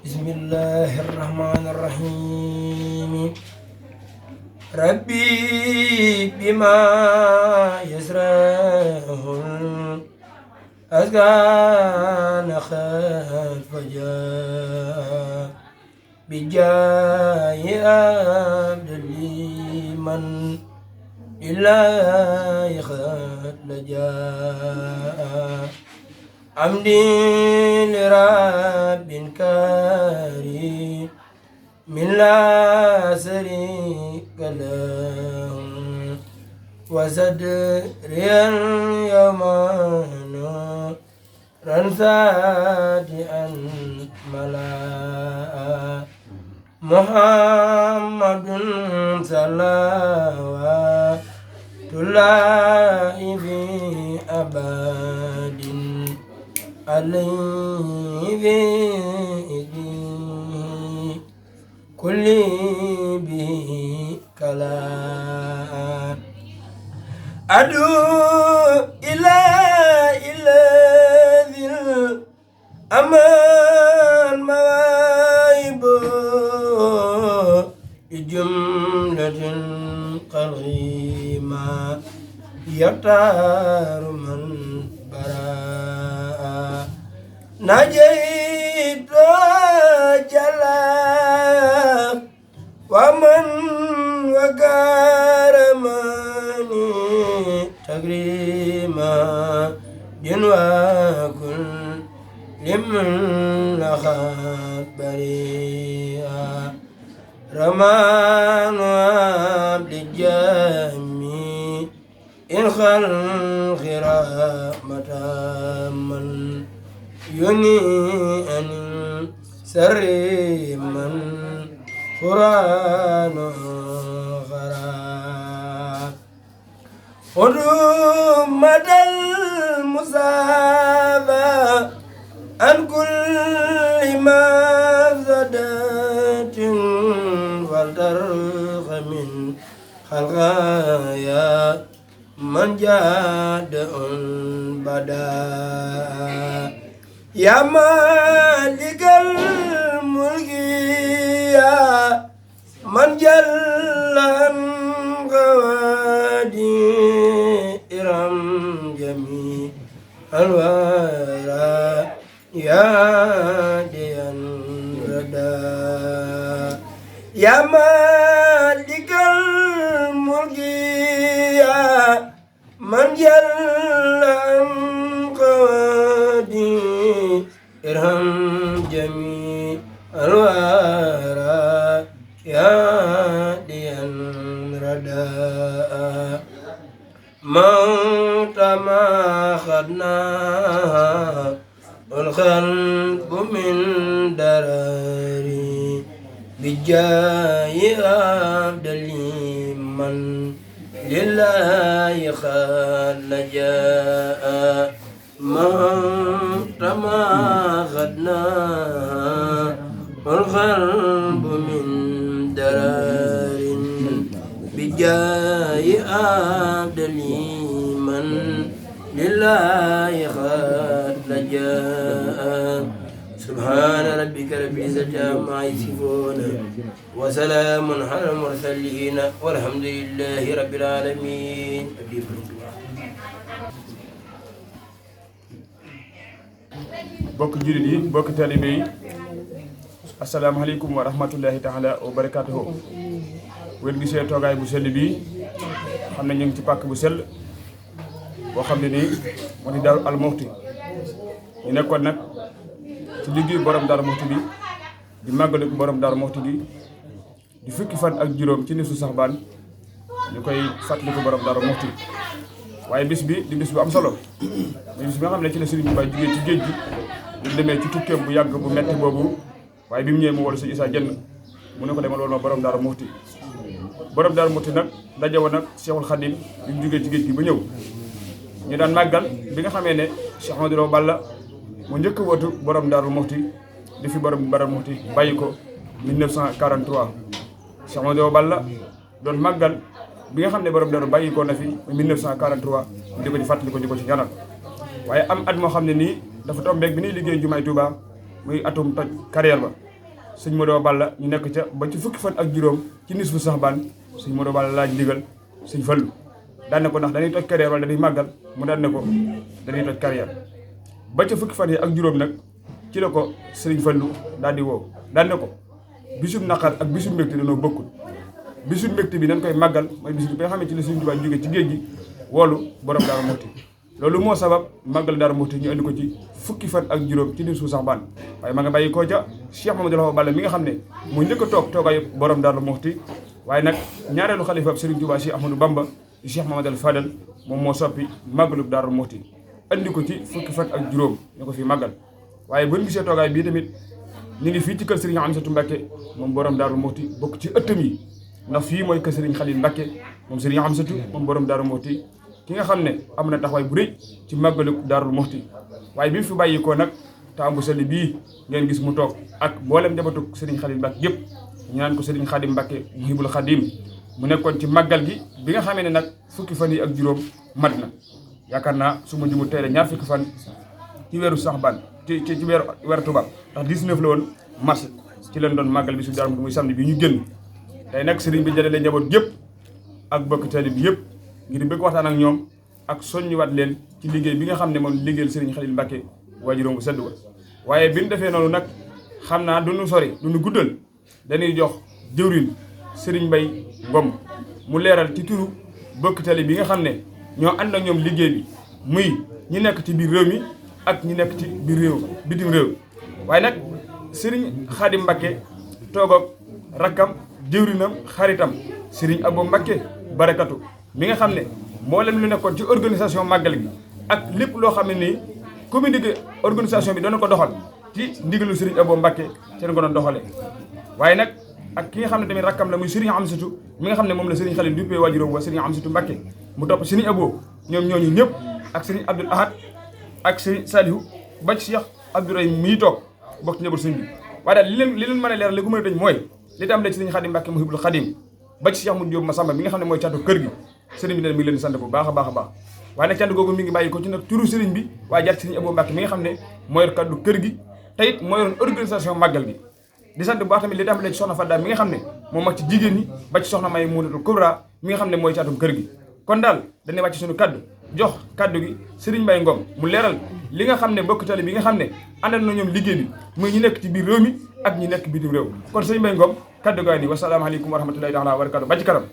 بسم الله الرحمن الرحيم ربي بما يسره الأذقان خلف فجاء بجاه عبد من إلا يخد لجاء عمدي لرب كريم من لا شريك له وصدري اليوم نورا ساتئا ملا محمد صلوات الله في أبد عليه في كل به كلام أدعو إلى ذي الأمان مواهب بجملة قريمة يختار من براء نجيت جلا ومن وكرمني تكريما جنوى كل لمن لخط بريئا رمان عبد الجميع إن خلق رحمة من يني أن سر من قرآن غراب حرمة المصابة عن كل مفسدة والدرخ من خلقايا من جاد بدا يا مالك الملك يا من جل عن غوادي إرم جميع الورى يا ديان ردا يا مالك الملك يا من جل عن غوادي ارحم جميع الورى يا ديان رداء موت ما خدنا والقلب من دراري بجاه عبد من لله خل جاء موت ما غدنا والقلب من درار بجاه عبد من لله خل جاء سبحان ربك رب العزة عما يصفون وسلام على المرسلين والحمد لله رب العالمين. bokk jullit yi bokk taalibe yi asalaamaaleykum wa rahmatullahi taala wa barakaatuhu. wér gisee toogaay bu sell bii xam ne ñu ngi ci pàkk bu sell boo xam ne nii moo di Daaru Almuxti ñu nekkoon nag ci liggéey borom Daaru Muxti bi di màggalu borom Daaru Muxti bi di fukki fan ak juróom ci nisu Saxbaan ñu koy fàttaliku borom Daaru Muxti waaye bis bi di bis bu am solo muy bis bi nga xam ne ci la Sëriñ Tuubaa jugee ci géej gi ñu demee ci tukkeem bu yàgg bu metti boobu waaye bi mu ñëwee mu wolu si Isaa Jenn mu ne ko demal woon ma borom Daaru Muxti borom Daaru Muxti nag daje woon nag Seexul Xadiim bi mu jugee ci géej gi ba ñëw ñu daan màggal bi nga xamee ne Cheikh Amadou Balla mu njëkk wootu borom Daaru Muxti di fi borom Daaru Muxti bàyyi ko 1943 Cheikh Amadou Balla doon màggal bi nga xam ne borom Daaru bàyyi ko na fi 1943 di ko di fàttali ko di ko ci ñaanal waaye am at moo xam ne nii dafa tombeeg bi ñuy liggéey jumaay Touba muy atum toj carrière ba sëñ Modou Balla ñu nekk ca ba ci fukki fan ak juróom ci nisfu Saxbaan sëñ Modou Balla laaj ndigal sëñ Fallu daan ne ko ndax dañuy toj carrière wala dañuy màggal mu daan ne ko dañuy toj carrière ba ca fukki fan yi ak juróom nag ci la ko sëriñ Fallu daal di woo daan ne ko bisub naqar ak bisub mbégte dañoo bokkul bisub mbégte bi nañ koy màggal mooy bis bi nga xam ne ci la Sëriñ Tuubaa jóge ci géej gi woolu borom Daaru Muxti loolu moo sabab màggal Daaru Muxti ñu andi ko ci fukki fan ak juróom ci nisfu Saxbaan waaye ma nga bàyyi koo ca Cheikh Mamadou Awa Balla mi nga xam ne mu njëkk a toog toogaayu borom Daaru Muxti waaye nag ñaareelu xalifa ab Sëriñ Tuubaa Cheikh Ahmadou Bamba Cheikh Mamadou Fadal moom moo soppi màggalu Daaru Muxti andi ko ci fukki fan ak juróom ñu ko fi màggal waaye bu ñu gisee toogaay bii tamit ñu ngi fii ci kër Serigne Amsatou Mbacké moom borom Daaru Muxti bokk ci ëttam yi ndax fii mooy kër Serigne Khalil Mbacké moom Serigne Amsatou moom borom Daaru Muxti ki nga xam ne am na taxawaay bu rëy ci màggalu Daaru Muxti waaye bi mu fi bàyyikoo nag taam bu sell bii ngeen gis mu toog ak mboolem njabootu Serigne Khalil Mbacké yëpp ñu naan ko Serigne Khadim Mbacké Muhibul Khadim mu nekkoon ci màggal gi bi nga xamee ne nag fukki fan yi ak juróom mat na yaakaar naa su ma jumu teere ñaar fukki fan ci weeru Saxbaan ci weeru tubaab ndax 19 la woon mars ci leen doon màggal bi su Daaru Muxti muy samedi bi ñu génn tey nag sëriñ bi jëlee njaboot yëpp ak bokk tali bi yëpp ngir bëgg waxtaan ak ñoom ak soññiwaat leen ci liggéey bi nga xam ne moom liggéeyal sëriñ Khalil Mbacké waajuróom bu sedd wa waaye bi ñu defee noonu nag xam naa duñu sori duñu guddal dañuy jox jëwriñ sëriñ Mbay Ngom mu leeral ci turu bokk tali bi nga xam ne ñoo ànd ak ñoom liggéey bi muy ñi nekk ci biir réew mi ak ñi nekk ci biir bitim réew waaye nag sëriñ Khadim Mbacké toog ak rakkam jëwrinam xaritam sëriñ Abo Mbacké barakatu mi nga xam ne mboolem lu nekkoon ci organisation màggal gi ak lépp loo xam ne nii comité organisation bi doona ko doxal ci ndigalu sëriñ Abo Mbacké seen ko doon doxalee waaye nag ak ki nga xam ne tamit rakkam la muy sëriñ Amsatou mi nga xam ne moom la sëriñ Khalil duppee waajuróom wa sëriñ Amsatou Mbacké mu topp sëriñ Abo ñoom ñooñu ñëpp ak sëriñ Abdoul Ahad ak sëriñ Salihu ba ci Cheikh Abdourahim mii toog bokk ci njaboot sëriñ bi waaye daal li leen mën a leeral li ko mën a dañ mooy li tàmbalee ci sëriñ Khadim Mbacké Muhibul Khadim ba ci Cheikh Modou Diop Massamba mi nga xam ne mooy catu kër gi sëriñ bi ne mi ngi leen di sant bu baax a baax a baax waaye nag cant googu mi ngi bàyyi ko ci nag turu sëriñ bi waaye jaar sëriñ Abo Mbacké mi nga xam ne moo yor kaddu kër gi te it moo yoroon organisation màggal gi di sant bu baax tamit li tàmbalee ci soxna Fadda mi nga xam ne moom mag ci jigéen ñi ba ci soxna May Munatul Kubra mi nga xam ne mooy catum kër gi kon daal dañuy wàcc suñu kaddu jox kaddu gi Serigne Mbay Ngom mu leeral li nga xam ne bokk tali bi nga xam ne àndal na ñoom liggéey bi muy ñi nekk ci biir réew mi ak ñi nekk bitim réew kon Serigne Mbay Ngom kaddu gaa ni wasalaamaaleykum wa rahmatullahi taala wa barakatu ba ci kanam